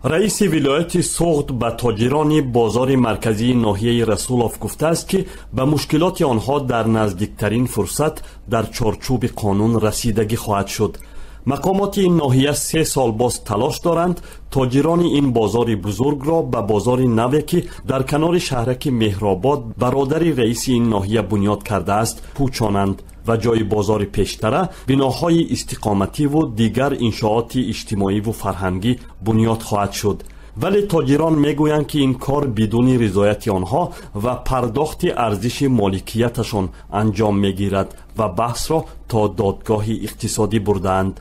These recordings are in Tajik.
Раиси вилояти Суғд ба тоҷирони бозори марказии ноҳияи Расулов гуфтааст, ки ба мушкилоти онҳо дар наздиктарин фурсат дар чорчӯби қонун расидагӣ хоҳад шуд. Мақомоти ин ноҳия 3 сол боз талош доранд тоҷирони ин бозори бузургро ба бозори наве, ки дар канори шаҳраки Меҳробод бародари раиси ин ноҳия бунёд кардааст, кӯчонанд ва ҷои бозори пештара биноҳои истиқомативу дигар иншооти иҷтимоиву фарҳангӣ бунёд хоҳад шуд. Вале тоҷирон мегӯянд, ки ин кор бидуни ризояти онҳо ва пардохти арзиши моликияташон анҷом мегирад ва баҳсро то додгоҳи иқтисодӣ бурдаанд.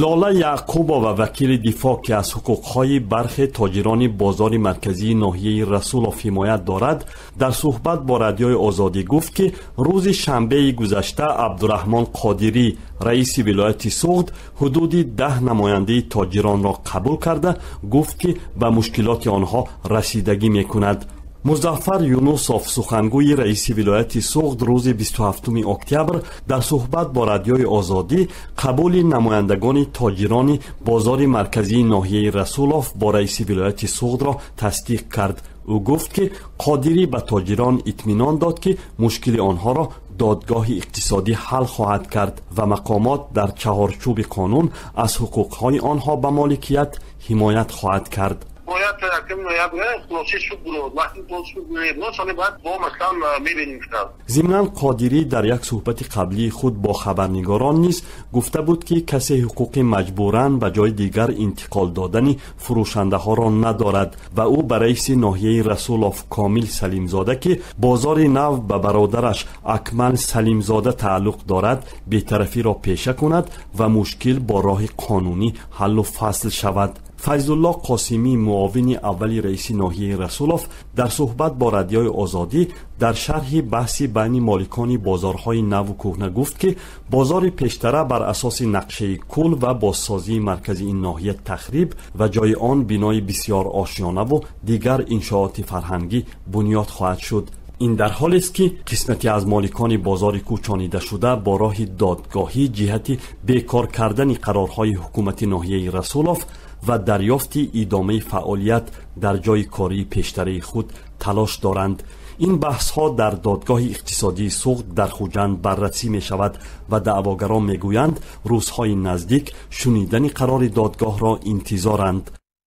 Лола Яъқубова, вакили дифоъ, ки аз ҳуқуқҳои бархе тоҷирони бозори марказии ноҳияи Расулов ҳимоят дорад, дар суҳбат бо Радиои Озодӣ гуфт, ки рӯзи шанбеи гузашта Абдураҳмон Қодирӣ, раиси вилояти Суғд, ҳудуди 10 намояндаи тоҷиронро қабул карда гуфт, ки ба мушкилоти онҳо расидагӣ мекунад. Музаффар Юнусов, сухангӯи раиси вилояти Суғд, рӯзи 27 октябр дар суҳбат бо Радиои Озодӣ қабули намояндагони тоҷирони бозори марказии ноҳияи Расулов бо раиси вилояти Суғдро тасдиқ кард. Ӯ гуфт, ки Қодирӣ ба тоҷирон итминон дод, ки мушкили онҳоро додгоҳи иқтисодӣ ҳал хоҳад кард ва мақомот дар чаҳорчӯби қонун аз ҳуқуқҳои онҳо ба моликият ҳимоят хоҳад кард. Бояд 1 ноябр хулосаи суд бурод. Вақти суд мебурод, сони баъд бо масалан мебинем шудам. Зимнан, Қодирӣ дар як суҳбати қаблии худ бо хабарнигорон низ гуфта буд, ки касе ҳуқуқи маҷбуран ба ҷои дигар интиқол додани фурӯшандаҳоро надорад ва ӯ ба раиси ноҳияи Расулов Комил Салимзода, ки бозори нав ба бародараш Акмал Салимзода тааллуқ дорад, бетарафиро пеша кунад ва мушкил бо роҳи қонунӣ ҳаллу фасл шавад. Файзулло Қосимӣ, муовини аввали раиси ноҳияи Расулов, дар суҳбат бо Радиои Озодӣ дар шарҳи баҳси байни моликони бозорҳои наву кӯҳна гуфт, ки бозори пештара бар асоси нақшаи кул ва бозсозии маркази ин ноҳия тахриб ва ҷои он бинои бисёр ошёнаву дигар иншооти фарҳангӣ бунёд хоҳад шуд. Ин дар ҳолест, ки қисмате аз моликони бозори кӯчонидашуда бо роҳи додгоҳӣ ҷиҳати бекор кардани қарорҳои ҳукумати ноҳияи Расулов ва дарёфти идомаи фаъолият дар ҷои кории пештараи худ талош доранд. Ин баҳсҳо дар додгоҳи иқтисодии Суғд дар Хуҷанд баррасӣ мешавад ва даъвогарон мегӯянд, рӯзҳои наздик шунидани қарори додгоҳро интизоранд.